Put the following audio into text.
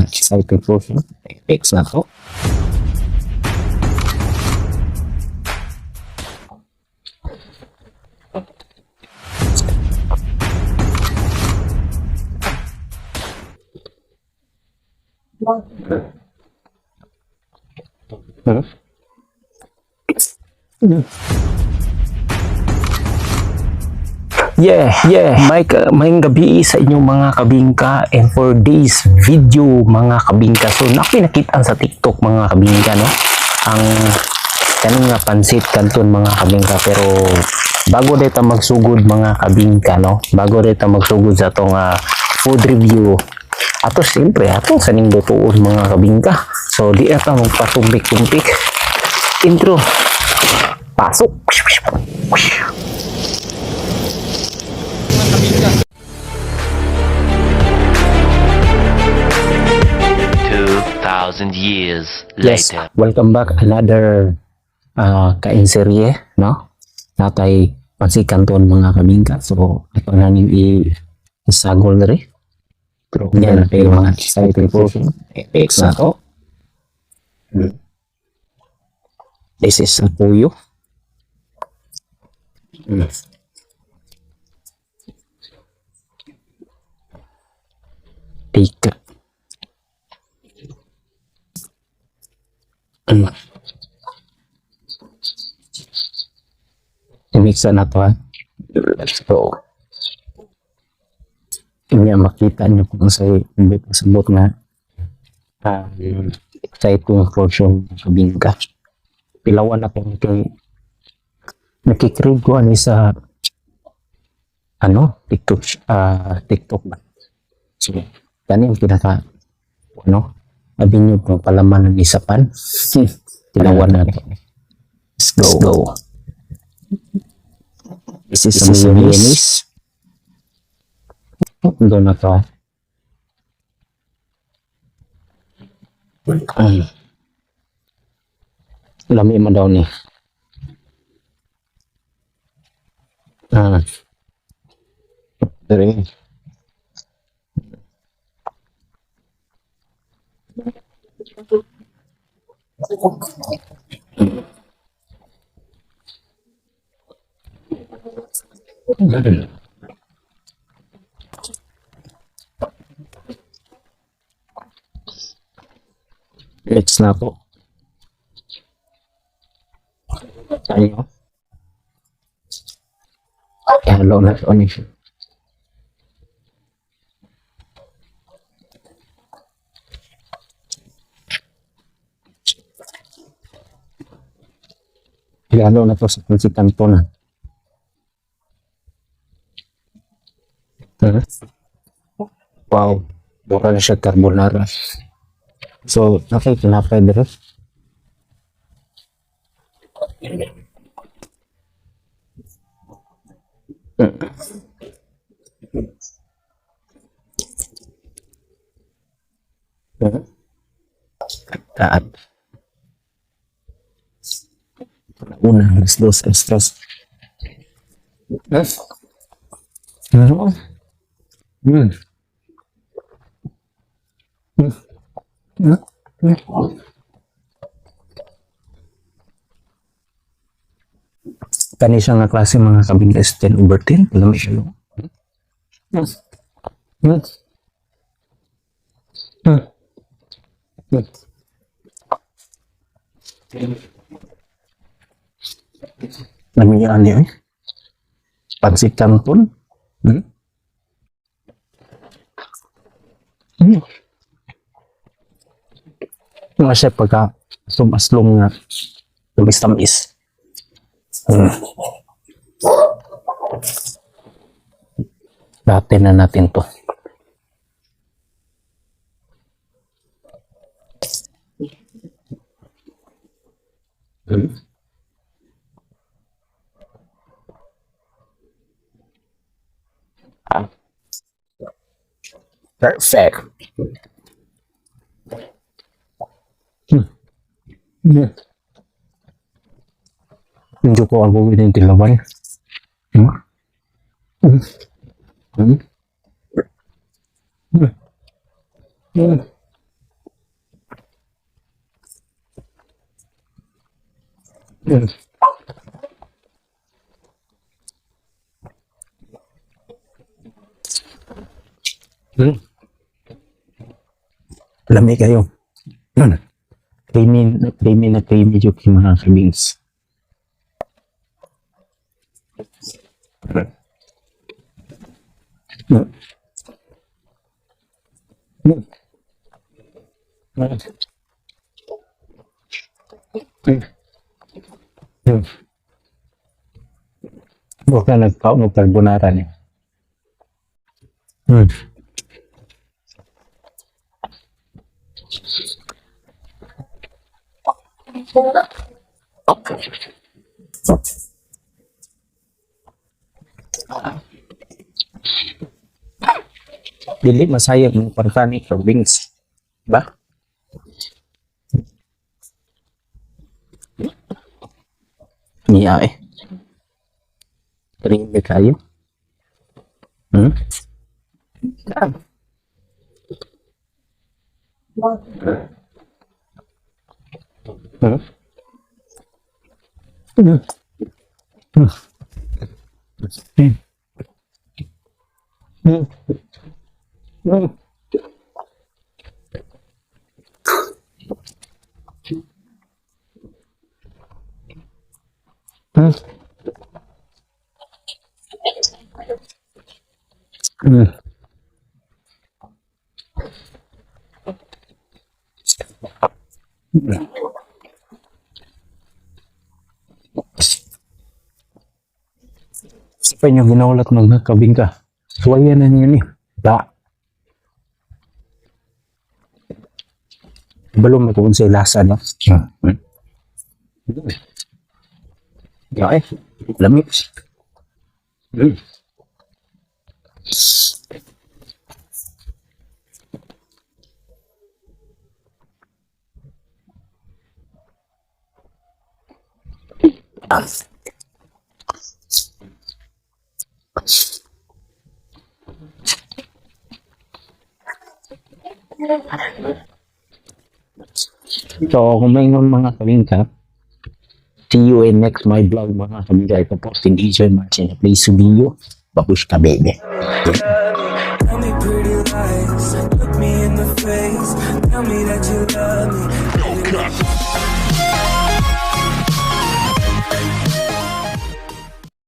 Mga exciting portion. Mix na to. Yeah. May gabi sa inyong mga kabingka and for this video, mga kabingka. So, nakitaan sa TikTok, mga kabingka, no? Ang kaning nga pansit canton, mga kabingka, pero bago dito magsugod, mga kabingka, no? Bago dito magsugod sa atong food review, ato siyempre ato sa ning lutuon, mga kabingka. So di ata magpatumpik-tumpik. Intro. Pasok. 2,000 years Yes, later. Welcome back, another kain serye, no? Natay pansit canton, mga kabingka. So, ito na ning isagol diri. Pero yan na kayo mga exciting portion. Mix na to. This is a puyo. Tika. I-mix na to, ha. Let's go. Hindi makita nyo kung sa sabot nga exciting portion sa bingka. Pilawan ako kay nakikrib ko ani sa ano TikTok, TikTok ba. So, kani ang pinaka ano abi nyo kung palaman ng isa pan. Tilawan na to. Let's go. Let's go. This is a mayonnaise. Doon na to. Lami man daw ni. Dire. Mix na to. Tayo. Ihalo na to ni siya. Ihalo na to sa pansit canton. Wow. Mura na siya carbonara. So, okay, tinapay dito. Taat. Una, las dos, las tres. Yes. Kani siya nga klase, mga kabingka, is 10 over 10. Alam mo siya. Lamian niya eh. Pansit canton. Nga siya pagka sumaslong nga tamis-tamis. Dati na natin to. Ah. Perfect. Medyo ko ang gawin yung tilawan. Hmm. Lami kaayo. Creamy, creamy na creamy jud yung mga kabings. Huwag ka nagkaon og carbonara ni. Dili masayang ang kwarta ni wings. Ba? Niya eh. Creamy kaayo. Ah. Sa pa inyo ginaulat mga kabingka. Suwayan na ninyo ni. Ba. Balong na kung sa lasa, no? Ya eh. Lami. So, kung may mga kabingka, see you in next my vlog, mga kabingka. Ito po si DJ Martin. Please video. Babushka, baby. Tell me pretty lies, look me in the face. Tell me that you love me.